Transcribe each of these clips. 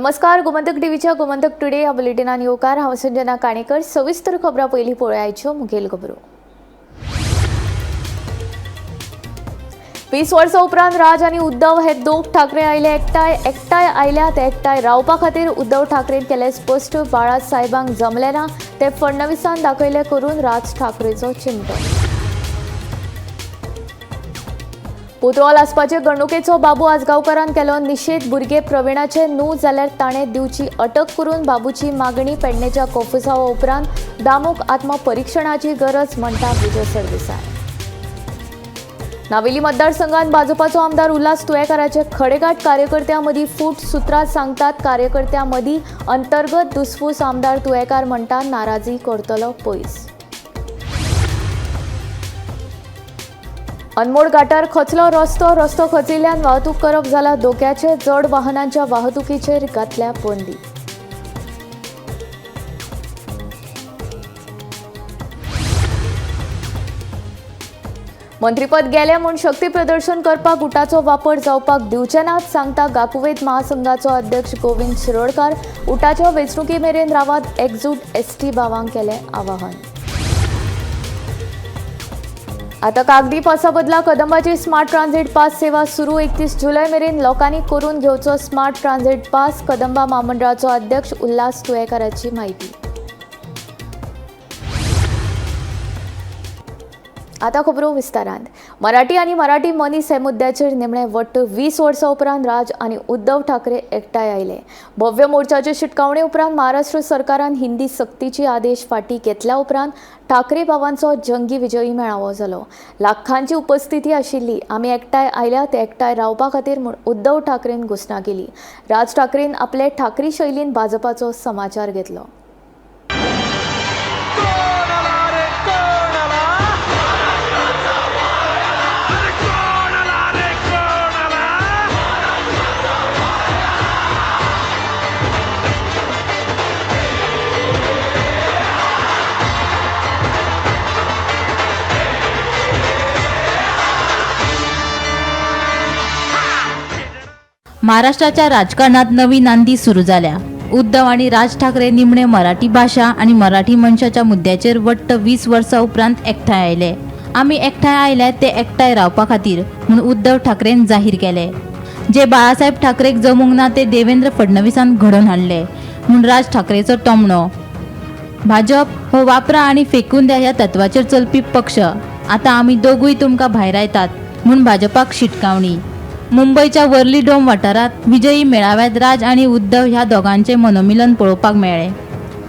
नमस्कार, गोमंतक टीव्हीच्या गोमंतक टुडे ह्या बुलेटिनान येवकार. हांव संजना काणेकर. सविस्तर खबरां पयलीं पळोवयाच्यो मुखेल खबरो. 20 वर्सां उपरांत राज आनी उद्धव हे दोग ठाकरे आयले एकठांय. एकठांय आयल्या ते एकठांय रावपा खातीर उद्धव ठाकरेन केलें स्पश्ट. बाळासाहेबांक जमलें ना ते फडणवीसान दाखयले करून राज ठाकरेचो चिमटो. पुतळो लासपाचे घडणुकेचो बाबू आजगांवकारान केलो निशेध. भुरगे प्रवीणाचे न्हू जाल्यार ताणें दिवची अटक करून बाबूची मागणी. पेडणेच्या कोफुसावा उपरांत दामूक आत्मपरिक्षणाची गरज म्हणटा विजय सरदेसाय. नावेली मतदारसंघात भाजपाचो आमदार उल्हास तुयेंकाराचे खडेगांठ कार्यकर्त्यां मदीं फूट. सुत्रां सांगतात कार्यकर्त्यां मदीं अंतर्गत दुसफूस. आमदार तुयेंकार म्हणटा नाराजी करतलो पयस. अनमोड घाटार खचलो रस्तो. रस्तो खचिल्ल्यान वाहतूक करप जाला धोक्याचे. जड वाहनांच्या वाहतुकीचेर घातल्या बंदी. मंत्रीपद गेलें म्हूण शक्ती प्रदर्शन करपाक उटाचो वापर जावपाक दिवचे नात, सांगता गाकुवेत महासंघाचो अध्यक्ष गोविंद शिरोडकार. उटाच्या वेंचणुके मेरेन रावात एकजूट, एसटी भावांक केलें आवाहन. आता कागदी पासा बदला कदंबाची स्मार्ट ट्रान्झिट पास सेवा सुरू. 31 जुलय मेरेन लोकांनी करून घेवचो स्मार्ट ट्रान्झिट पास. कदंबा म्हामंडळाचो अध्यक्ष उल्हास तुयेंकाराची माहिती. आता खबरो विस्तारांत. मराठी आनी मराठी मनीस हे मुद्द्याचेर निमणे वट्ट 20 वर्सां उपरांत राज आनी उद्धव ठाकरे एकठांय आयले. भव्य मोर्चाचे शिटकावणे उपरांत महाराष्ट्र सरकारान हिंदी सक्तीची आदेश फाटीं घेतल्या उपरांत ठाकरे भावांचो जंगी विजयी मेळावो जालो. लाखांची उपस्थिती आशिल्ली. आमी एकठांय आयल्या ते एकठांय रावपा खातीर म्हूण उद्धव ठाकरेन घोशणा केली. राज ठाकरेन आपले ठाकरी शैलीन भाजपाचो समाचार घेतलो. महाराष्ट्राच्या राजकारणात नवी नांदी सुरू जाल्या. उद्धव आनी राज ठाकरे निमणे मराठी भाशा आनी मराठी मनशाच्या मुद्द्याचेर वट्ट 20 वर्सां उपरांत एकठांय आयले. आमी एकठांय आयले ते एकठांय रावपा खातीर म्हूण उद्धव ठाकरेन जाहीर केले. जे बाळासाहेब ठाकरेक जमूंक ना ते देवेंद्र फडणवीसान घडोवन हाडले म्हूण राज ठाकरेचो टोमणो. भाजप हो वापरा आनी फेकून द्या ह्या तत्वाचेर चलपी पक्ष. आतां आमी दोगूय तुमकां भायरायतात म्हूण भाजपाक शिटकावणी. मुंबयच्या वर्ली डोम वाठारांत विजयी मेळाव्यात राज आनी उद्धव ह्या दोगांचें मनोमिलन पळोवपाक मेळ्ळें.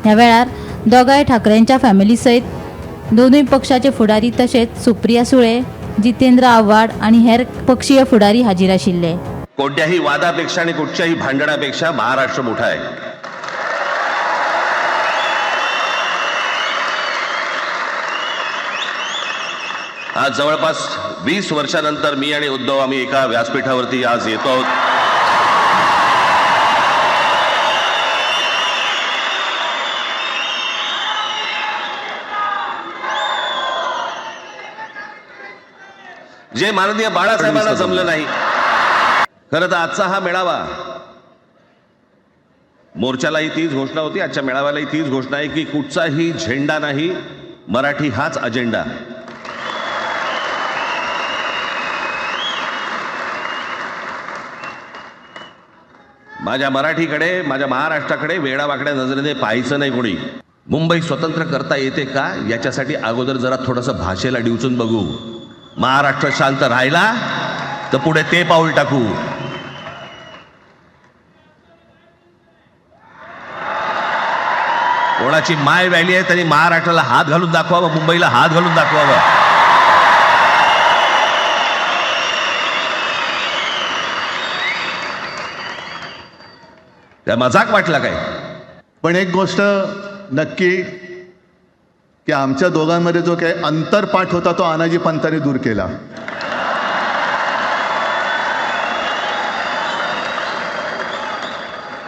ह्या वेळार दोगांय ठाकरेंच्या फॅमिली सयत दोनूय पक्षाचे फुडारी तशेंच सुप्रिया सुळे, जितेंद्र आव्हाड आनी हेर पक्षीय फुडारी हाजीर आशिल्ले. कोणत्याही वादापेक्षा आणि कुठच्याही भांडणापेक्षा महाराष्ट्र मोठा आहे. आज जवळपास 20 वर्षानंतर मी आणि उद्धव आम्ही एका व्यासपीठावरती आज येतो आहोत. जे माननीय बाळासाहेबांना जमलं नाही. खरं तर आजचा हा मेळावा, मोर्चालाही तीच घोषणा होती, आजच्या मेळाव्यालाही तीच घोषणा आहे की कुठचाही झेंडा नाही, मराठी हाच अजेंडा. माझ्या मराठीकडे, माझ्या महाराष्ट्राकडे वेडावाकड्या नजरेने पाहायचं नाही कोणी. मुंबई स्वतंत्र करता येते का याच्यासाठी अगोदर जरा थोडंसं भाषेला डिवचून बघू. महाराष्ट्र शांत राहिला तर पुढे ते पाऊल टाकू. कोणाची माय व्हॅली आहे त्यांनी महाराष्ट्राला हात घालून दाखवावा, मुंबईला हात घालून दाखवावा. त्या मजाक वाटला काय? पण एक गोष्ट नक्की की आमच्या दोघांमध्ये जो काही अंतरपाठ होता तो अनाजी पंतांनी दूर केला.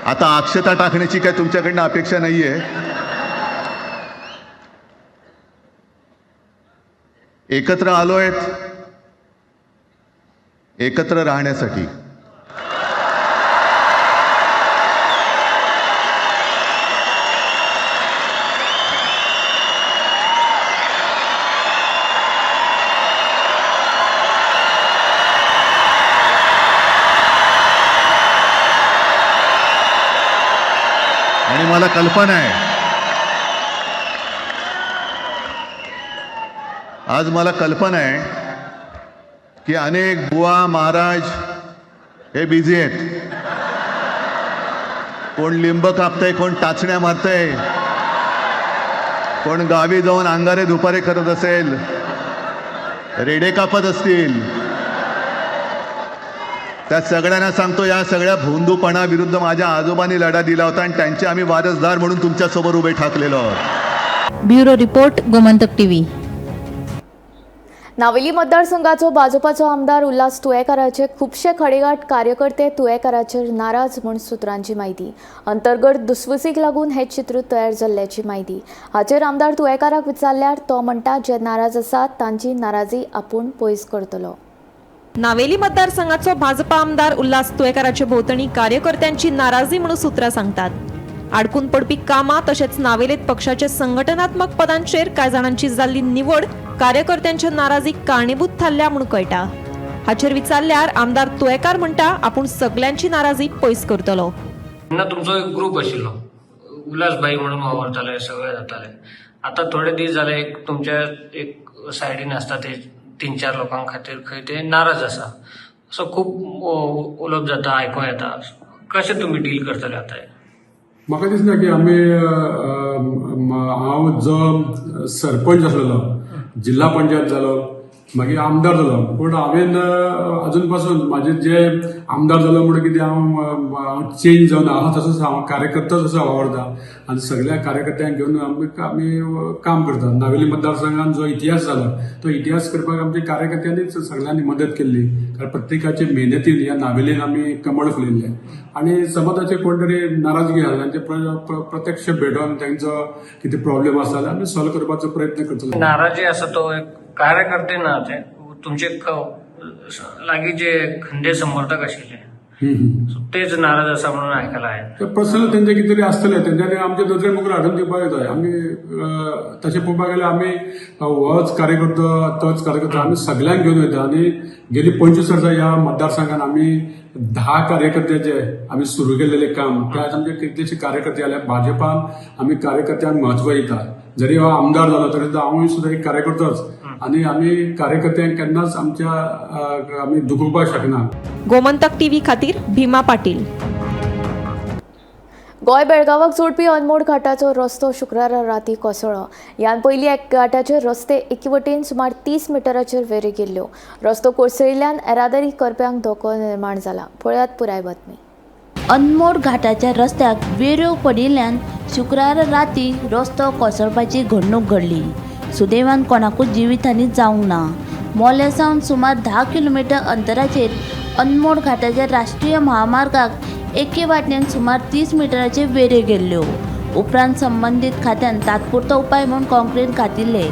आता अक्षता टाकण्याची काय तुमच्याकडनं अपेक्षा नाहीये. एकत्र आलोय एकत्र राहण्यासाठी. मला कल्पना आहे, आज मला कल्पना आहे की अनेक बुवा महाराज हे बिझी आहेत. कोण लिंब कापतंय, कोण टाचण्या मारतंय, कोण गावी जाऊन अंगारे दुपारे करत असेल, रेडे कापत असतील. त्या सगळ्यांना सांगतो, या सगळ्या भोंदूपणाविरुद्ध माझ्या आजोबांनी लढा दिला होता आणि त्यांचे आम्ही वारसदार म्हणून तुमच्यासमोर उभे ठाकलेलो आहोत. Bureau report, Gomantak TV. Navelim मतदारसंघाचो भाजपाचो आमदार उल्हास तुयेकाराचे खुबशे खडेगांठ कार्यकर्ते तुयेकाराचेर नाराज म्हूण सुत्रांची म्हायती. अंतर्गत दुस्वसीक लागून हें चित्र तयार जाल्ल्याची म्हायती. हाचेर आमदार तुयेकाराक विचारल्यार तो म्हणटा, जे नाराज आसात तांची नाराजी आपूण पयस करतलो. नावेली मतदारसंघाचो भाजपा आमदार उल्हास तुयेकाराचे भोंवतणी कार्यकर्त्यांची नाराजी म्हणून सूत्रां सांगतात. आडकून पडपी कामां तशेंच नावेलेत पक्षाचे संघटनात्मक पदांचेर कांय जाणांची जाल्ली निवड कार्यकर्त्यांच्या नाराजीक कारणीभूत थारल्या म्हूण कळटा. हाचेर विचारल्यार आमदार तुयेकार म्हणटा, आपूण सगल्यांची नाराजी पयस करतलो. तेन्ना तुमचो एक ग्रूप आशिल्लो, उल्हास भाई म्हणून वावरताले, सगळे जाताले. आतां थोडे दीस जाले एक तुमच्या एक सायडीन आसता ते 3-4 लोकां खातीर खंय ते नाराज आसा, असो खूब उलोवप जाता, आयकों येता. कशें तुमी डील करतले आतां? म्हाका दिसना की आमी, हांव जो सरपंच आसलेलो, जिल्हा पंचायत जालो, मागीर आमदार जालो, पूण हांवें अजून पासून म्हाजे जे आमदार जालो म्हणून कितें हांव चेंज जावन आसा तसोच हांव कार्यकर्तो तसो वावरता आनी सगळ्या कार्यकर्त्यांक घेवन आमी काम करता. नावेली मतदारसंघान जो इतिहास जाला तो इतिहास करपाक आमच्या कार्यकर्त्यांनीच सगळ्यांनी मदत केल्ली, कारण प्रत्येकाचे मेहनतीन ह्या नावेलीन आमी कमळ फुलयल्लें. आनी समज कोण तरी नाराजगी आसा तांचे प्रत्यक्ष भेटोवन तांचो कितें प्रॉब्लेम आसा जाल्यार आमी सॉल्व करपाचो प्रयत्न करतले. नाराजी आसा तो एक कार्यकर्ते ना, ते तुमचे लागीं जे खंदे समर्थक आशिल्ले तेच नाराज आसा म्हणून आयकला हांवें. ते पर्सनल तेंचे कितें तरी आसतलें, तेंच्यांनी आमचे नदरे मुखार हाडून दिवपाक जाय. आमी तशें पळोवपाक गेल्यार आमी होच कार्यकर्तो तोच कार्यकर्तो आमी सगळ्यांक घेवन वयता. आनी गेली 25 वर्सां ह्या मतदारसंघान आमी 10 कार्यकर्त्याचे आमी सुरू केल्लेलें काम, ते आज आमचे कितलेशे कार्यकर्ते जाले. भाजपान आमी कार्यकर्त्यांक म्हत्व दिता. जरी हो आमदार जालो तरी सुद्दां हांवूय सुद्दां एक कार्यकर्तोच आनी आमी कार्यकर्त्यांक केन्नाच आमच्या आमी दुखोवपाक शकना. गोमंतक टीव्ही खातीर भीमा पाटील. गोंय बेळगांवाक जोडपी अनमोड घाटाचो रस्तो शुक्रारा राती कोसळ्ळो. ह्यान पयलीं एक घाटाचे रस्ते एके वटेन सुमार 30 मिटराचेर वेरी गेल्ल्यो. रस्तो कोसळिल्ल्यान येरादारी करप्यांक धोको निर्माण जाला. पळयात पुराय बातमी. अनमोड घाटाच्या रस्त्याक वेऱ्यो पडिल्ल्यान शुक्रारा राती रस्तो कोसळपाची घडणूक घडली. सुदैवान कोणाकूच जिवीतहानी जावंक ना. मोल्या सावन सुमार 10 किलोमिटर अंतराचेर अनमोड घाटाच्या राष्ट्रीय महामार्गाक एके वाटेन सुमार 30 मिटराचेर वेऱ्यो गेल्ल्यो. उपरांत संबंदीत खात्यान तात्पुरतो उपाय म्हूण कॉन्क्रीट घातिल्ले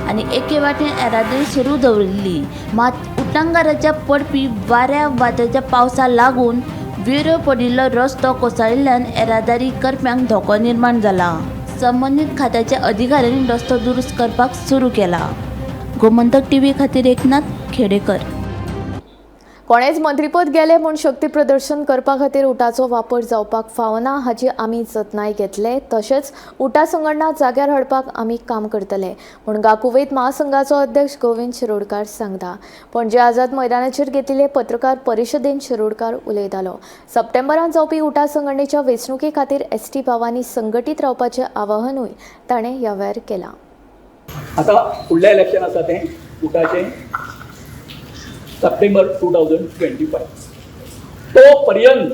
आनी एके वाटेन येरादारी सुरू दवरिल्ली. मात उटंगाराच्या पडपी वाऱ्या वाद्याच्या पावसा लागून वेऱ्यो पडिल्लो रस्तो कोसळिल्ल्यान येरादारी करप्यांक धोको निर्माण जाला. संबंदीत खात्याच्या अधिकाऱ्यांनी रस्तो दुरुस्त करपाक सुरू केला. गोमंतक टीव्ही खातीर एकनाथ खेडेकर. कोणेच मंत्रीपद गेले म्हूण शक्ती प्रदर्शन करपा खातीर उटाचो वापर जावपाक फावना हाची आमी जतनाय घेतले, तशेंच उटा संघटना जाग्यार हाडपाक आमी काम करतले म्हूण गाकुवेत महासंघाचो अध्यक्ष गोविंद शिरोडकार सांगता. पणजे आझाद मैदानाचेर घेतिल्ले पत्रकार परिशदेन शिरोडकार उलयतालो. सप्टेंबरांत जावपी उटा संघटनेच्या वेंचणुके खातीर एसटी भावांनी संघटीत रावपाचें आवाहनूय ताणें ह्या वेळार केलां. आतां फुडलें इलेक्शन आसा तें उटाचें सप्टेंबर 2025. तो पर्यंत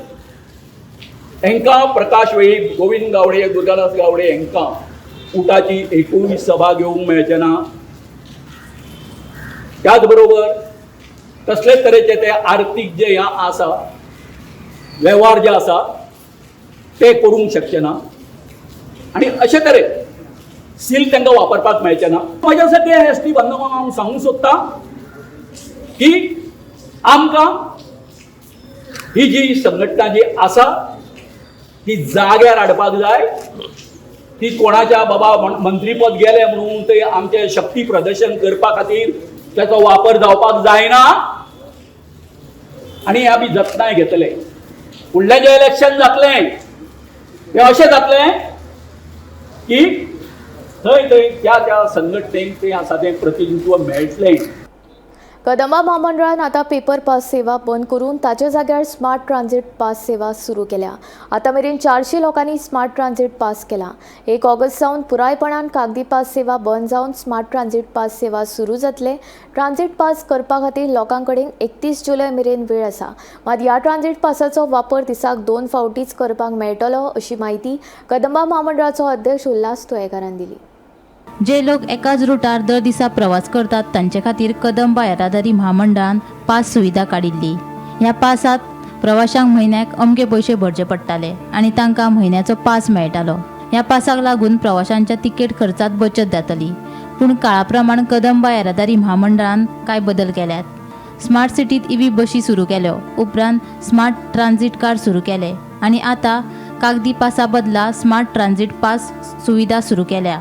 हेंकां प्रकाश वेळीप, गोविंद गावडे, दुर्गादास गावडे हेंकां उटाची एकूय सभा घेवंक मेळचें ना. त्याच बरोबर तसलेच तरेचे ते आर्थीक जे ह्या आसा वेव्हार जे आसा ते करूंक शकचे ना आनी अशे तरेन सील तांकां वापरपाक मेळचें ना. म्हज्या साठी एस टी बांधवांक हांव सांगूंक सोदतां की आमकां ही जी संघटना जी आसा ती जाग्यार हाडपाक जाय. ती कोणाच्या बाबा मंत्रीपद गेलें म्हणून ते आमचें शक्ती प्रदर्शन करपा खातीर ताचो वापर जावपाक जायना आनी आमी जतनाय घेतले. फुडलें जें इलेक्शन जातलें तें अशें जातलें की थंय थंय त्या त्या संघटनेक तें आसा तें प्रतिनिधित्व मेळटलें. कदंबा म्हामंडळान आतां पेपर पास सेवा बंद करून ताच्या जाग्यार स्मार्ट ट्रान्झिट पास सेवा सुरू केल्या. आतां मेरेन 400 लोकांनी स्मार्ट ट्रान्झिट पास केला. 1 ऑगस्ट सावन पुरायपणान कागदी पास सेवा बंद जावन स्मार्ट ट्रान्झिट पास सेवा सुरू जातले. ट्रान्झिट पास करपा खातीर लोकां कडेन 31 जुलय मेरेन वेळ आसा. मात ह्या ट्रान्झिट पासाचो वापर दिसाक 2 फावटीच करपाक मेळटलो अशी म्हायती कदंबा म्हामंडळाचो अध्यक्ष उल्हास तुयेंकारान दिली. जे लोक एकाच रुटार दर दिसा प्रवास करतात तांचे खातीर कदंबा येरादारी म्हामंडळान पास सुविधा काडिल्ली. ह्या पासात प्रवाशांक म्हयन्याक अमके पयशे भरचे पडटाले आनी तांकां म्हयन्याचो पास मेळटालो. ह्या पासाक लागून प्रवाशांच्या तिकेट खर्चात बचत जातली. पूण काळा प्रमाण कदंबा येरादारी म्हामंडळान कांय बदल केल्यात. स्मार्ट सिटीत इव्ही बशी सुरू केल्यो, उपरांत स्मार्ट ट्रान्झिट कार्ड सुरू केले आनी आतां कागदी पासा बदला स्मार्ट ट्रान्झिट पास सुविधा सुरू केल्या.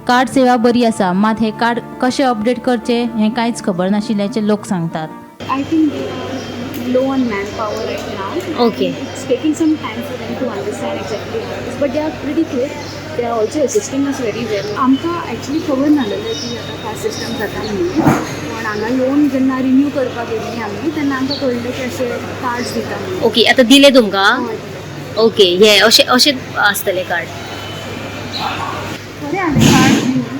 कार्ड सेवा बरी आसा, मात हे कार्ड कशें अपडेट करचें हें कांयच खबर नाशिल्ल्याचें लोक सांगतात. I think they are low on manpower right now. Okay. It's taking some time for them to understand exactly how it is, but they are pretty quick. They are also assisting us very well. आमकां actually खबर नासलेलें की आतां pass system जाता म्हणून, पण हांगा येवन जेन्ना रिन्यू करपाक गेल्ली आमी तेन्ना आमकां कळ्ळें की अशें कार्ड्स दिता म्हणून. ओके, आता दिले तुमकां? हय. ओके, हे अशें अशें आसतलें कार्ड. बरें आसलें कार्ड दिवन,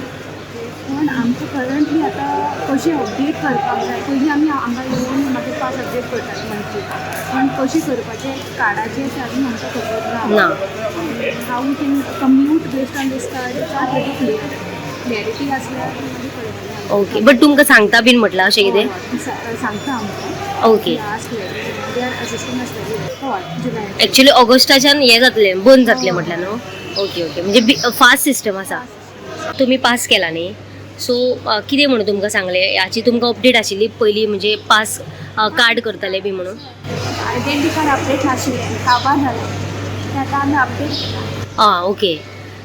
पण आमकां करंटली आतां कशें अपडेट करपाक जाय. पयलीं आमी हांगा येवन मागीर पास अपडेट करताले मंथली, पण कशें करपाचें कार्डाचें तें अजून आमकां खबर ना. ना. How we can commute based on this card, it's not very clear. Clarity आसल्यार मागीर कळटलें आमकां. ओके, बट तुमकां सांगता बीन म्हटलां अशें कितें? हय, सांगता आमकां. Okay. Ask, they are assisting us very. हय, जुलय. एक्चुअली ऑगस्टाच्यान हें जातलें, बंद जातलें म्हटल्यार न्हू. ओके ओके, म्हणजे फास्ट सिस्टम आसा. तुमी पास केला न्ही, सो कितें म्हणून तुमकां सांगलें हाची तुमकां अपडेट आशिल्ली पयलीं, म्हणजे पास कार्ड करतले बी म्हणून? आयडेंटी कार्ड अपडेट नाशिल्लें, काबार जालें तें, आतां आमी अपडेट केलां. आं, ओके.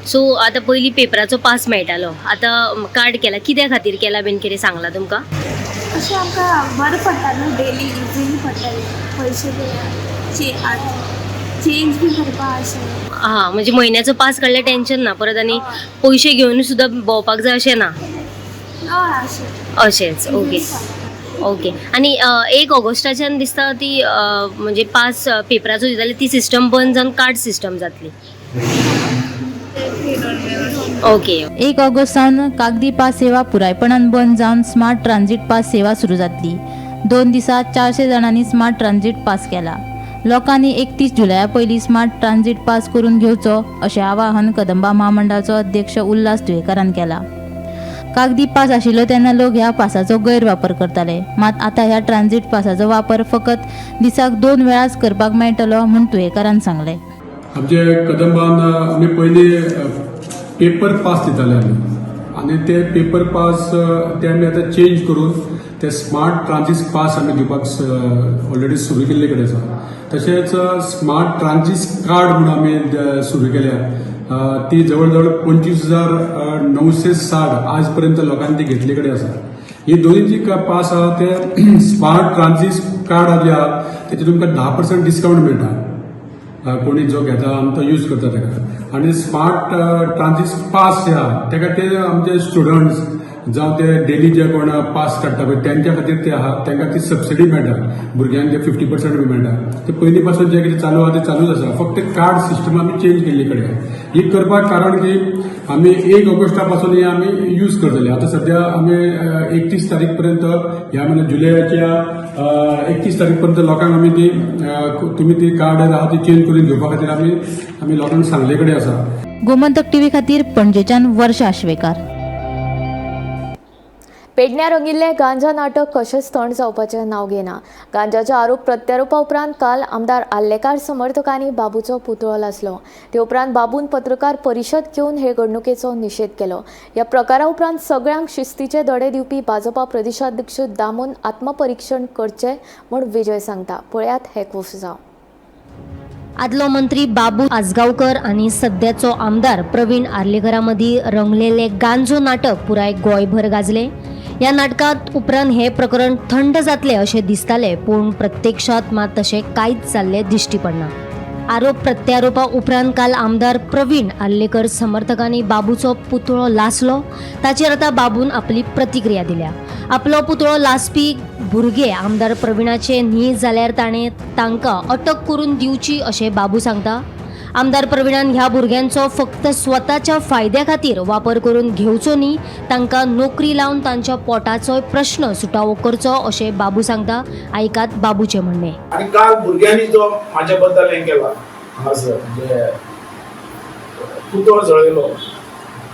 सो आतां पयलीं पेपराचो पास मेळटालो, आतां कार्ड केला, कित्या खातीर केला बीन कितें सांगलां तुमकां? अशें आमकां बरें पडटा न्हू, डेली इझिली पडटाले, पयशे बी चेंज बी करपाक अशें. हां, म्हणजे म्हयन्याचो पास काडल्यार टेन्शन ना परत आनी पयशे घेवन सुद्दां भोंवपाक जाय अशें ना. हय, अशें. अशेंच. ओके ओके, आनी 1 ऑगस्टाच्यान दिसता ती म्हणजे पास पेपराचो दिताले ती सिस्टम बंद जावन कार्ड सिस्टम जातली. ओके. 1 ऑगस्ट सावन कागदी पास सेवा पुरायपणान बंद जावन स्मार्ट ट्रान्झिट पास सेवा सुरू जातली. 2 दिसात 400 जाणांनी स्मार्ट ट्रान्झिट पास केला. लोकांनी 31 जुलया पयलीं स्मार्ट ट्रान्झिट पास करून घेवचो अशें आवाहन कदंबा म्हामंडळाचो अध्यक्ष उल्हास तुयेंकारान केला. कागदी पास आशिल्लो तेन्ना लोक ह्या पासाचो गैरवापर करताले, मात आतां ह्या ट्रान्झिट पासाचो वापर फकत दिसाक 2 वेळाच करपाक मेळटलो म्हूण तुयेंकारान सांगलें. आमचे कदंबान आमी पयलीं पेपर पास दिताले आमी, आनी ते पेपर पास ते आमी आतां चेंज करून ते स्मार्ट ट्रान्झिट पास आमी दिवपाक ऑलरेडी सुरू केल्ले कडेन आसा. तशेंच स्मार्ट ट्रान्झिट कार्ड म्हणून आमी सुरू केल्या, ती जवळ जवळ 25,960 आज पर्यंत लोकांनी ती घेतले कडेन आसा. ही दोन्ही जी पास आहा ते स्मार्ट ट्रान्झिट कार्ड जे आहा तेचे तुमकां 10% डिस्कावंट मेळटा, कोणी जो घेता आनी तो यूज करता ताका. आनी स्मार्ट ट्रान्झिट पास जे आहा ताका ते आमचे स्टुडंट्स जावं ते डेली जे कोण पास काडटा पळय तेंच्या खातीर ते आहा, तांकां ती सबसिडी मेळटा, भुरग्यांक ते 50% बी मेळटा. ते पयलीं पासून जें कितें चालू आहा तें चालूच आसा, फक्त कार्ड सिस्टम आमी चेंज केल्ली कडेन. ही करपाक कारण की आमी 1 ऑगस्टा पासून ही आमी यूज करतले. आतां सद्या आमी 31 तारीख पर्यंत, ह्या म्हयन्या जुलयाच्या 31 तारीख पर्यंत लोकांक आमी ती तुमी ती कार्ड आहा ती चेंज करून घेवपा खातीर आमी आमी लोकांक सांगले कडेन आसा. गोमंतक टीव्ही खातीर पणजेच्यान वर्षा आश्वेकार. पेडण्या रंगिल्लें गांजा नाटक कशेंच थंड जावपाचें नांव घेना. गांजाच्या आरोप प्रत्यारोपा उपरांत काल आमदार आर्लेकार समर्थकांनी बाबूचो पुतळो लासलो. ते उपरांत बाबून पत्रकार परिशद घेवन हे घडणुकेचो निशेध केलो. ह्या प्रकारा उपरांत सगळ्यांक शिस्तीचे धडे दिवपी भाजपा प्रदेशाध्यक्ष दामून आत्मपरिक्षण करचें म्हूण विजय सांगता. पळयात हे कोफजांव. आदलो मंत्री बाबू आजगांवकर आनी सद्याचो आमदार प्रवीण आर्लेकरा मदीं रंगलेले गांजो नाटक पुराय गोंयभर गाजले. ह्या नाटकांत उपरांत हें प्रकरण थंड जातलें अशें दिसतालें, पूण प्रत्यक्षांत मात तशें कांयच जाल्लें दिश्टी पडना. आरोप प्रत्यारोपा उपरांत काल आमदार प्रवीण आर्लेकर समर्थकांनी बाबूचो पुतळो लासलो. ताचेर आतां बाबून आपली प्रतिक्रिया दिल्या. आपलो पुतळो लासपी भुरगे आमदार प्रवीणाचे न्ही जाल्यार ताणें तांकां अटक करून दिवची अशें बाबू सांगता. आमदार प्रवीणान ह्या भुरग्यांचो फक्त स्वताच्या फायद्या खातीर वापर करून घेवचो न्ही, तांकां नोकरी लावन तांच्या पोटाचोय प्रश्न सुटावो करचो अशें बाबू सांगता. आयकात बाबूचें म्हणणें. आनी काल भुरग्यांनी जो म्हाज्या बद्दल हें केला हांगासर म्हणजे पुतळो जळयलो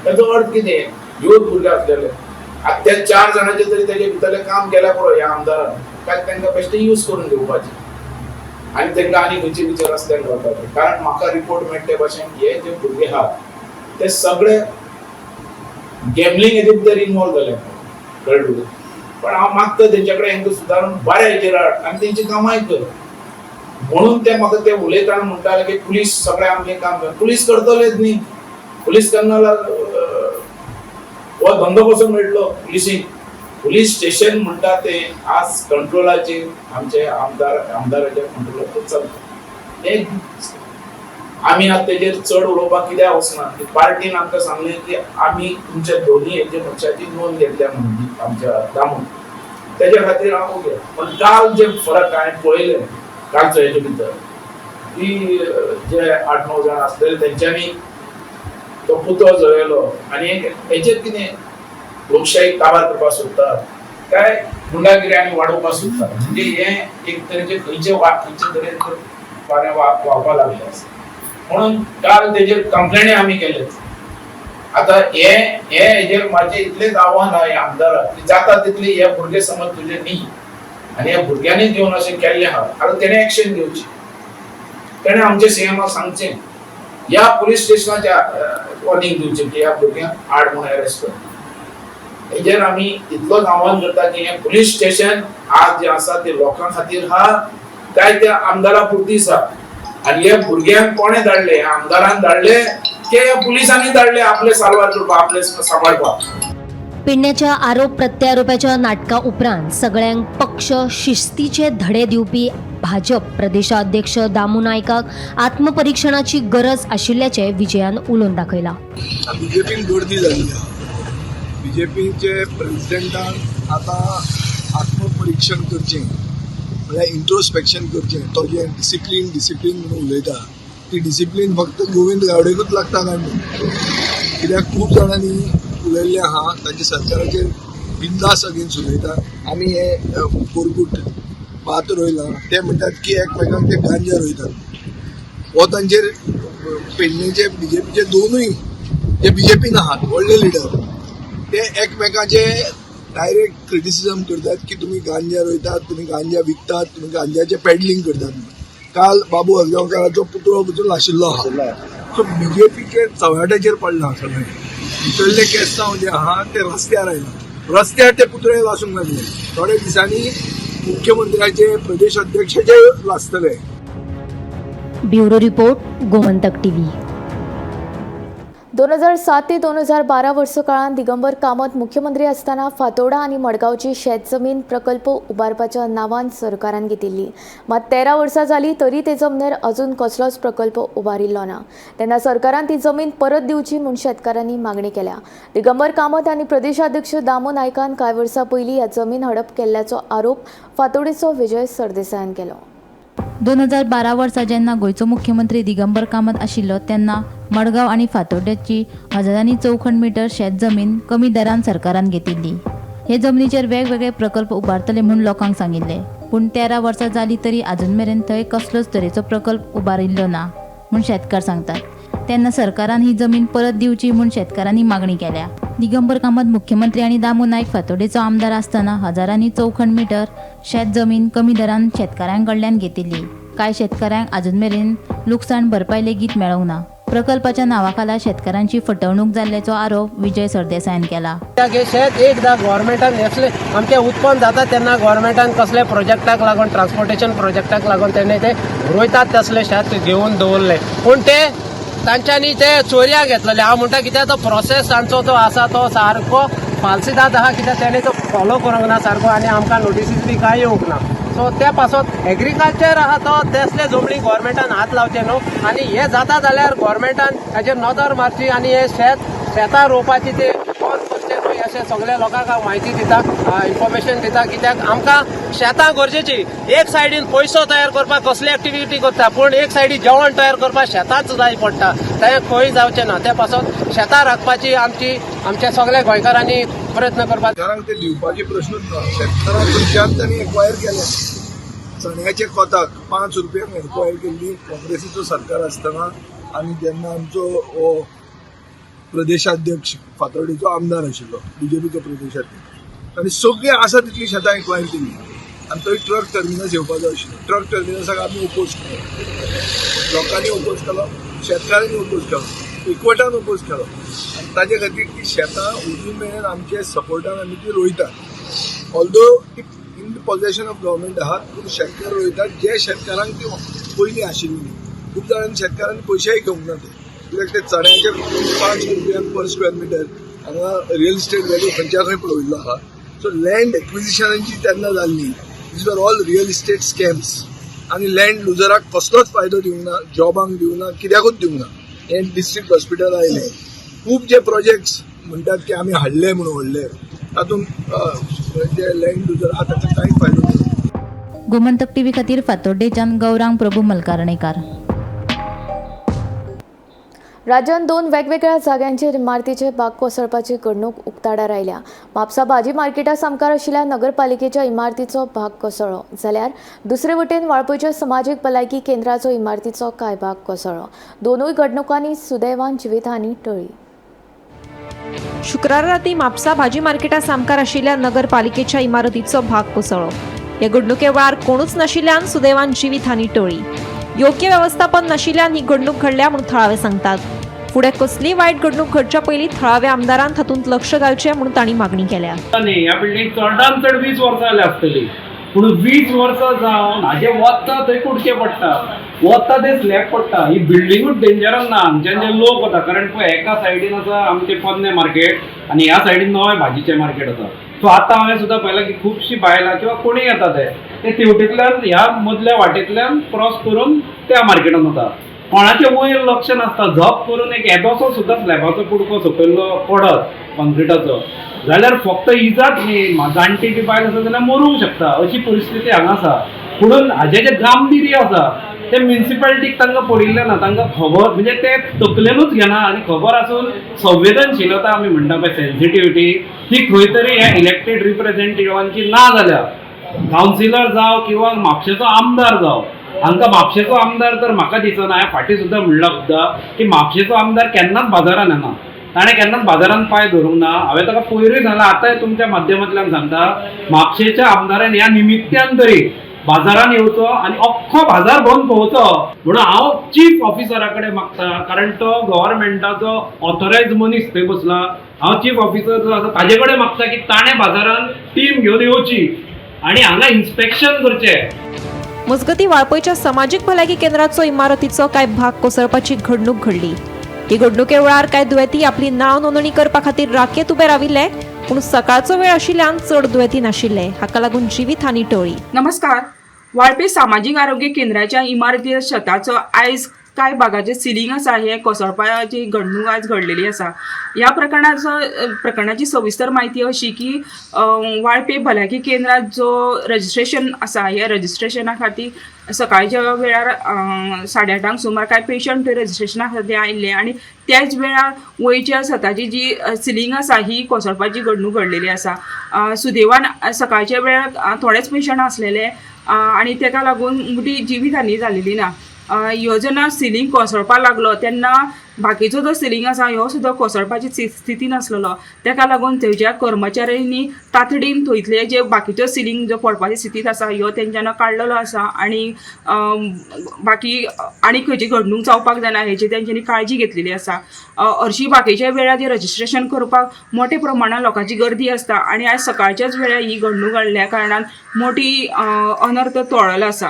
तेजो अर्थ कितें, युवक भुरगे आसलेले आतां त्या 4 जाणांचे तरी तेजे भितरलें काम केल्यार पुरो ह्या आमदारान, काय तांकां बेश्टें यूज करून घेवपाचें आनी तांकां आनी खंयचे खंयचे रस्त्यान घालपाचें. कारण म्हाका रिपोर्ट मेळटा ते भाशेन हे जे भुरगे आहात ते सगळे गॅमलींग हेजे भितर इनवॉल्व जाले, कळ्ळें तुका. पण हांव मागता तेंच्या कडेन हेंकां सुदारून बऱ्या हेजेर हाड आनी तेंची कामाय कर म्हणून ते म्हाका ते उलयतना म्हणटाले की पुलीस सगळें आमचें काम कर. पुलीस करतलेच न्ही, पुलीस केन्ना हो धंदो कसो मेळटलो पुलिसीक. पुलीस स्टेशन म्हणटा ते आज कंट्रोलाचेर आमचे आमदाराच्या कंट्रोलाचेर चलता. ते आमी आतां तेजेर चड उलोवपाक कित्याक वचना की पार्टीन आमकां सांगलें की आमी तुमच्या दोनी हेजे मनशाची नोंद घेतल्या म्हणून आमच्या दामून, तेज्या खातीर हांव ओके. पण काल जे फरक हांवें पळयले कालचो हेजे भितर की जे 8-9 जाण आसलेले तेंच्यांनी तो पुतळो जळयलो आनी हेचेर कितें लोकशाही काबार करपाक सोदतात काय गुंडागिरी आनी वाडोवपाक सोदतात, म्हणजे हें एक तरेचे खंयचे खंयचे तरेन वारें व्हांवपाक लागलें आसा. म्हणून काल तेजेर कंप्लेनी आमी केले. आतां हे हे हेजेर म्हाजें इतलेंच आव्हान आहा ह्या आमदाराक की जाता तितली हे भुरगे समज तुजे न्ही आनी ह्या भुरग्यांनी घेवन अशें केल्लें आहा, आतां तेणें एक्शन घेवची, तेणें आमच्या सीएमाक सांगचें, ह्या पुलीस स्टेशनाच्या वॉर्निंग दिवचें की ह्या भुरग्यांक आड म्हूण अरेस्ट कर. हेजेर आमी इतलोच आव्हान करता की हें पुलीस स्टेशन आज जें आसा तें लोकां खातीर आहा काय त्या आमदारा पुरतीच आहा, आनी हे भुरग्यांक कोणें धाडले, आमदारान धाडले की पुलिसांनी धाडले आपले साल्वार करपाक, आपले सांबाळपाक. पेडण्याच्या आरोप प्रत्यारोपाच्या नाटका उपरांत सगळ्यांक पक्ष शिस्तीचे धडे दिवपी भाजप प्रदेशाध्यक्ष दामू नायकाक आत्मपरीक्षणाची गरज आशिल्ल्याचें विजयान उलोवन दाखयलां. बीजेपीन गर्दी जाल्ली आहा. बीजेपीचे प्रेसिडेंटान आतां आत्मपरीक्षण करचें, म्हळ्यार इंट्रोस्पेक्शन करचें. तो जें डिसिप्लीन डिसिप्लीन म्हणून उलयता ती डिसिप्लीन फक्त गोविंद गावडेकूच लागता काय न्हू, कित्याक खूब जाणांनी उलयल्लें आहा तांच्या सरकाराचेर बिंदास अगेन्स्ट उलयता. आमी हे कोरगूट भात रोयलां ते म्हणटात की एकमेकांक ते गांजा रोयतात. हो तांचेर पेडणेचे बीजेपीचे दोनूय जे बीजेपीन आहात व्हडले लिडर ते एकमेकाचे डायरेक्ट क्रिटिसिजम करतात की तुमी गांजा रोयतात, तुमी गांजा विकतात, तुमी गांजाचें पेडलिंग करतात. काल बाबू आजगांवकाराचो पुतळो पसून लाशिल्लो आहा. सो बीजेपीचेर चव्हाट्याचेर पडलां सगळें. भितरले केस्तांव जे आहा ते रस्त्यार आयला, रस्त्यार ते पुतळे लासूंक लागले. थोड्या दिसांनी मुख्यमंत्र्याचे Pradesh अध्यक्षाचे लासतले. Bureau report, Gomantak TV. 2007 ते 2012 वर्स काळांत दिगंबर कामत मुख्यमंत्री आसतना फातोर्डा आनी मडगांवची शेत जमीन प्रकल्प उबारपाच्या नांवान सरकारान घेतिल्ली. मात 13 वर्सां जाली तरी ते जमनीर अजून कसलोच प्रकल्प उबारिल्लो ना. तेन्ना सरकारान ती जमीन परत दिवची म्हूण शेतकारांनी मागणी केल्या. दिगंबर कामत आनी प्रदेशाध्यक्ष दामू नायकान कांय वर्सां पयलीं ह्या जमीन हडप केल्ल्याचो आरोप फातोर्डेचो विजय सरदेसायान केलो. 2012 वर्सा जेन्ना गोंयचो मुख्यमंत्री दिगंबर कामत आशिल्लो तेन्ना मडगांव आनी फातोर्ड्याची हजारांनी चौखण मिटर शेत जमीन कमी दरान सरकारान घेतिल्ली. हे जमनीचेर वेगवेगळे प्रकल्प उबारतले म्हूण लोकांक सांगिल्ले, पूण 13 वर्सां जाली तरी आजून मेरेन थंय कसलोच तरेचो प्रकल्प उबारिल्लो ना म्हूण शेतकार सांगतात. तेन्ना सरकारान ही जमीन परत दिवची म्हूण शेतकारांनी मागणी केल्या. दिगंबर कामत मुख्यमंत्री आनी दामू नायक फातोर्डेचो आमदार आसतना हजारांनी चौखण मिटर शेत जमीन कमी दरान शेतकारां कडल्यान घेतिल्ली. कांय शेतकारांक आजून मेरेन लुकसाण भरपाय लेगीत मेळोंक ना. प्रकल्पाच्या नांवाखाला शेतकारांची फटवणूक जाल्ल्याचो आरोप विजय सरदेसायान केला. शेत एकदां गव्हर्मेंटान असले आमचें उत्पन्न जाता तेन्ना गव्हर्मेंटान कसले प्रोजेक्टाक लागून, ट्रान्सपोर्टेशन प्रोजेक्टाक लागून तेणे ते रोयतात तसले शेत घेवन दवरले, पूण ते तांच्यांनी ते चोरयां घेतलेले. हांव म्हणटा कित्याक तो प्रोसेस तांचो तो आसा तो सारको फाल्सिदाद आहा, कित्याक तेणे तो फॉलो करूंक ना सारको आनी आमकां नोटिसीस बी कांय येवंक ना. सो ते पासत एग्रीकल्चर आहा तो तसले जमनी गोवोरमेंटान हात लावचे न्हू आनी हे जाता जाल्यार गोवोरमेंटान ताचेर नदर मारची आनी हे शेतां रोवपाची ते बंद करचे न्हय अशें सगळ्या लोकांक हांव म्हायती दिता, इन्फॉर्मेशन दिता. कित्याक आमकां शेतां गरजेची. एक सायडीन पयसो तयार करपाक कसली एक्टिविटी करता, पूण एक सायडी जेवण तयार करपाक शेतांच जाय पडटा, तें खंय जावचें ना. ते पासत शेतां राखपाची आमची आमच्या सगळ्या गोंयकारांनी प्रयत्न करपाक. शेतकारांक ते दिवपाचे प्रश्नूच ना. शेतकारांक खंयच्यान तांणी एक्वायर केले. चण्याच्या कोताक 5 रुपयांक एक्वायर केल्ली काँग्रेसीचो सरकार आसतना, आनी जेन्ना आमचो हो प्रदेशाध्यक्ष फातर्डेचो आमदार आशिल्लो, बीजेपीचो प्रदेशाध्यक्ष, आनी सगळीं आसा तितलीं शेतां एक्वायर केली. आनी थंय ट्रक टर्मिनस येवपाचो आशिल्लो. ट्रक टर्मिनसाक आमी ओपोज केलो, लोकांनी ओपोज केलो, शेतकारांनी ओपोज केलो, एकवटान ओपोज केलो. आनी ताजे खातीर ती शेतां अजून मेरेन आमचे सपोर्टान आमी ती रोयतात. ऑल्दो ती in the possession of government आहा, पूण शेतकार रोयतात. जे शेतकारांक ती पयलीं आशिल्ली, खूब जाणांनी शेतकारांनी पयशेय घेवंक ना ते, कित्याक ते चण्याचे 5 रुपयांक पर स्क्वेअर मिटर हांगा रियल इस्टेट व्हॅल्यू खंयच्या खंय पळयल्लो आहा. सो लँड एक्विजिशनाची तेन्ना जाल्ली, these are all real estate scams. आनी लँड लुजराक कसलोच फायदो दिवंक ना, जॉबांक दिवंक ना, कित्याकूच दिवंक ना. हें डिस्ट्रिक्ट हॉस्पिटल आयलें, खूब जे प्रोजेक्ट्स म्हणटात की आमी हाडले म्हणून व्हडले, तातूंत जे लँड लुजर आहा ताका कांय फायदो ना. गोमंतक टीव्ही खातीर फातोड्डेच्यान गौरांग प्रभू मलकारणेकार. राज्यांत 2 वेगवेगळ्या जाग्यांचेर इमारतीचे भाग कोसळपाची घडणूक उक्ताडार आयल्या. म्हापसा भाजी मार्केटा सामकार आशिल्ल्या नगरपालिकेच्या इमारतीचो भाग कोसळ्ळो, जाल्यार दुसरे वटेन वाळपयच्या समाजीक भलायकी केंद्राचो इमारतीचो कांय भाग कोसळ्ळो. दोनूय घडणुकांनी सुदैवान जिवितहानी टळ्ळी. शुक्रारा राती म्हापसा भाजी मार्केटा सामकार आशिल्ल्या नगरपालिकेच्या इमारतीचो भाग कोसळ्ळो. हे घडणुके वेळार कोणूच नाशिल्ल्यान सुदैवान जिवीतहानी टळ्ळी. योग्य वेवस्थापन नाशिल्ल्यान ही घडणूक घडल्या म्हूण थळावे सांगतात. फुडें कसलीय वायट घडणूक घडच्या पयलीं थळाव्या आमदारान तातूंत लक्ष घालचें म्हूण तांणी मागणी केल्या. ह्या बिल्डींग चडान चड 20 वर्सां जाल्या आसतली, पूण 20 वर्सां जावन हाजे वता थंय कुडके पडटा, वता ते स्लॅब पडटा. ही बिल्डिंगूच डेंजरान ना. हांगच्यान जे लोक वता, कारण पळय एका सायडीन आसा आमचें पोन्नें मार्केट आनी ह्या सायडीन नवें भाजीचें मार्केट आसा. सो आतां हांवें सुद्दां पळयलां की खुबशीं बायलां किंवा कोणूय येता ते तेवटेंतल्यान ह्या मदल्या वाटेंतल्यान क्रॉस करून त्या मार्केटान वता. कोणाचें वयर लक्ष नासता, झप करून एक येदोसो सुद्दां स्लॅबाचो कुडको सकयल्लो पडत कॉन्क्रिटाचो जाल्यार फक्त इजाच न्ही, जाणटी बी बायल आसा जाल्यार मरूंक शकता, अशी परिस्थिती हांगा आसा. पुणून हाजें जें गांभीर्य आसा तें म्युनिसिपालिटीक तांकां पडिल्लें ना. तांकां खबर म्हणजे ते तकलेनूच घेना, आनी खबर आसून संवेदनशीलता आमी म्हणटा पळय, सेन्सिटिविटी, ती खंय तरी ह्या इलेक्टेड रिप्रेझेंटेटिवांची ना जाल्या. कावन्सिलर जावं किंवा म्हापशेचो आमदार जावं, हांकां म्हापशेचो आमदार तर म्हाका दिसना. हांवें फाटीं सुद्दां म्हणलां सुद्दां की म्हापशेचो आमदार केन्नाच बाजारान येना, ताणें केन्नाच बाजारान पांय धरूंक ना. हांवें ताका पयरूय सांगलां, आतांय तुमच्या माध्यमांतल्यान सांगता, म्हापशेच्या आमदारान ह्या निमित्त्यान तरी बाजारान येवचो आनी अख्खो बाजार भोंवन पळोवचो म्हणून हांव चीफ ऑफिसरा कडेन मागता, कारण तो गव्हर्मेंटाचो ऑथोरायज मनीस थंय बसला. हांव चीफ ऑफिसर जो आसा ताजे कडेन मागता की ताणें बाजारान टीम घेवन येवची आनी हांगा इन्स्पेक्शन करचें. मजगतीं वाळपयच्या समाजीक भलायकी केंद्राचो इमारतीचो कांय भाग कोसळपाची घडणूक घडली. ही घडणुके वेळार कांय दुयेंती आपली नांव नोंदणी करपा खातीर राकेत उबे राविल्ले, पूण सकाळचो वेळ आशिल्ल्यान चड दुयेंती नाशिल्ले. हाका लागून जिवीतहानी टळ्ळी. नमस्कार. वाळपे सामाजीक आरोग्य केंद्राच्या इमारतीच्या छताचो आयज कांय भागाचें सिलींग आसा हें कोसळपाची घडणूक आयज घडलेली आसा. ह्या प्रकरणाची सविस्तर म्हायती अशी की वाळपे भलायकी केंद्रात जो रजिस्ट्रेशन आसा ह्या रजिस्ट्रेशना खातीर सकाळच्या वेळार 8:30 सुमार कांय पेशंट थंय रजिस्ट्रेशना खातीर आयिल्ले आनी त्याच वेळार वयच्या छताची जी सिलींग आसा ही कोसळपाची घडणूक घडलेली आसा. सुदैवान सकाळच्या वेळार थोडेच पेशंट आसलेले आनी तेका लागून मोठी जिवीत हानी जालेली ना. ह्यो जेन्ना सिलींग कोसळपाक लागलो तेन्ना बाकीचो जो सिलींग आसा ह्यो सुद्दां कोसळपाची स्थिती नासलेलो. तेका लागून थंयच्या कर्मचाऱ्यांनी तातडीन थंयतले जे बाकीचो सिलींग जो पडपाच्या स्थितींत आसा ह्यो तेंच्यांनी काडलेलो आसा आनी बाकी आनी खंयची घडणूक जावपाक जायना हेची तेंच्यांनी काळजी घेतलेली आसा. हरशीं बाकीच्या वेळार जे रजिस्ट्रेशन करपाक मोठ्या प्रमाणान लोकांची गर्दी आसता आनी आयज सकाळच्याच वेळार ही घडणूक घडल्या कारणान मोठी अनर्थ टळ्ळेलो आसा.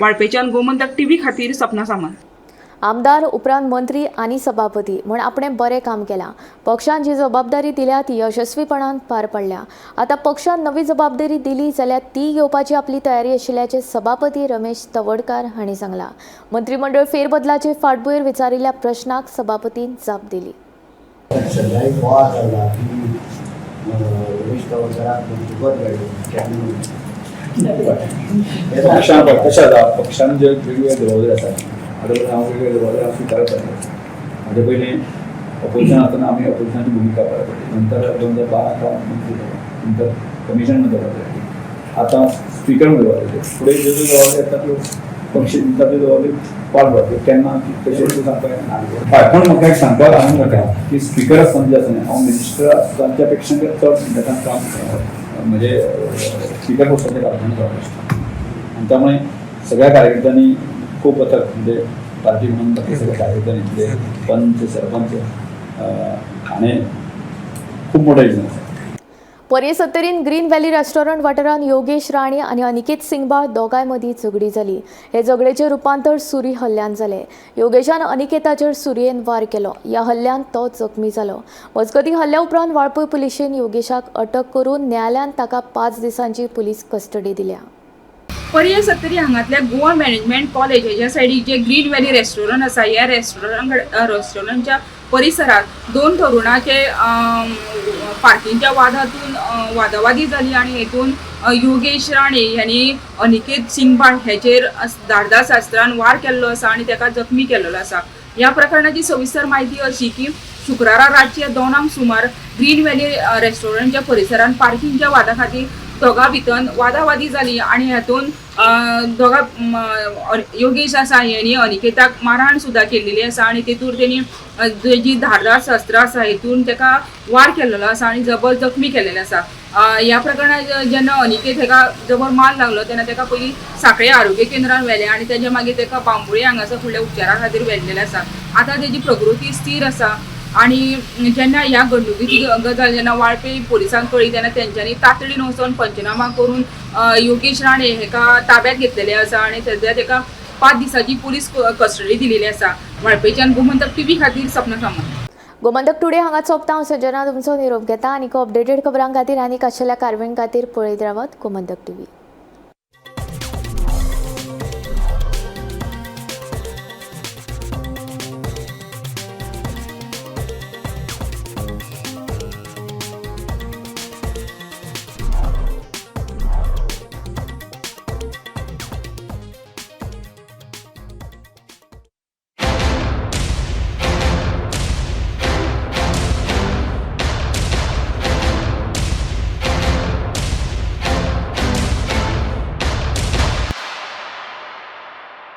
वाळपेच्यान गोमंतक टीव्ही खातीर सपना सामंत. आमदार उपरांत मंत्री आनी सभापती म्हूण आपणें बरें काम केलां. पक्षान जी जबाबदारी दिल्या ती यशस्वीपणान पार पडल्या. आतां पक्षान नवी जबाबदारी दिली जाल्यार ती घेवपाची आपली तयारी आशिल्ल्याचें सभापती रमेश तवडकार हांणी सांगलां. मंत्रीमंडळ फेरबदलाचे फाटभूंयेर विचारिल्ल्या प्रश्नाक सभापतीन जाप दिली. सध्या एक बोवाळ चल्ला की रमेश तवडकराक मंत्रीपद मेळ्ळें. पक्षान कशें जाता, पक्षान जे वेगवेगळे जबाबदारी आसा, आतां हांव वेगवेगळे जबाबदारी हांव स्विकारत आसा. हाजे पयलीं ऑपोजिशन आसतना आमी ऑपोजिशनाची भुमिका पार पडली, नंतर 2012 मंत्री जालो, नंतर कमिशन जबाबदारी, आतां स्पिकर म्हणून जबाबदारी, फुडें ज्यो ज्यो जबाबदारी येता त्यो पक्ष दिता त्यो जबाबदारी पार पडटा. केन्ना कशें तें सांगपाक येना. हय, पूण म्हाका एक सांगपाक आनंद जाता की स्पिकर आसतना जें आसा न्ही, हांव मिनिस्टर आसतना पेक्षा चड नेटान काम म्हणजे स्पिकर पोस्टाचें कारखाने जावं आसता. आनी त्यामुळे सगळ्या कार्यकर्त्यांनी खूब पथक म्हणजे पार्टी म्हणून बाकी सगळ्या कार्यकर्त्यांनी म्हणजे पंच सरपंच हाणें खूब मोठें योगदान आसा. पर्ये सत्तरीन ग्रीन व्हॅली रेस्टॉरंट वाठारांत योगेश राणे आनी अनिकेत सिंगबाळ दोगांय मदीं झगडी जाली. हे झगडेचें रुपांतर सुरी हल्ल्यान जालें. योगेशान अनिकेताचेर सुरयेन वार केलो. ह्या हल्ल्यांत तो जखमी जालो. मजगतीं हल्ल्या उपरांत वाळपय पुलिशेन योगेशाक अटक करून न्यायालयान ताका 5 दिसांची पुलीस कस्टडी दिल्या. पर्ये सत्तरी हांगातल्या गोवा मॅनेजमेंट कॉलेज हेज्या सायडीक जे ग्रीन व्हॅली रेस्टॉरंट आसा, ह्या रेस्टॉरंटच्या परिसरात 2 तरुणाचे पार्किंगच्या वादातून वादावादी जाली आनी हेतून योगेश राणे ह्यांनी अनिकेत सिंगबाळ हेचेर धारदार शस्त्रान वार केल्लो आसा आनी ताका जखमी केल्लो आसा. ह्या प्रकरणाची सविस्तर म्हायती अशी की शुक्रारा रातचे 2 सुमार ग्रीन व्हॅली रेस्टॉरंटच्या परिसरात पार्किंगच्या वादा खातीर दोगां भितर वादावादी जाली आनी हातून दोगां योगेश आसा हेणी अनिकेताक मारहाण सुद्दां केल्लेली आसा आनी तेतूर तेणी जी धारदार शस्त्र आसा हेतून तेका वार केल्लो आसा आनी जबर जखमी केल्लेले आसा. ह्या प्रकरणात जेन्ना अनिकेत हेका जबर मार लागलो तेन्ना तेका पयलीं साखळे आरोग्य केंद्रान व्हेलें आनी तेज्या मागीर तेका बांबोळी हांगासर फुडल्या उपचारा खातीर व्हेल्लेलें आसा. आतां तेजी प्रकृती स्थीर आसा आनी जेन्ना ह्या घडणुकेची गजाल जेन्ना वाळपय पोलिसांक कळ्ळी तेन्ना तेंच्यांनी तातडीन वचोन पंचनामा करून योगेश राणे हेका ताब्यात घेतलेले आसा आनी सद्या तेका 5 दिसांची पुलीस कस्टडी दिलेली आसा. वाळपयच्यान गोमंतक टीव्ही खातीर सपना सामंत. गोमंतक टुडे हांगा सोंपता. हांव संजना तुमचो निरोप घेता. आनी अपडेटेड खबरां खातीर आनी आशिल्ल्या कारवाये खातीर पळयत रावात गोमंतक टीव्ही.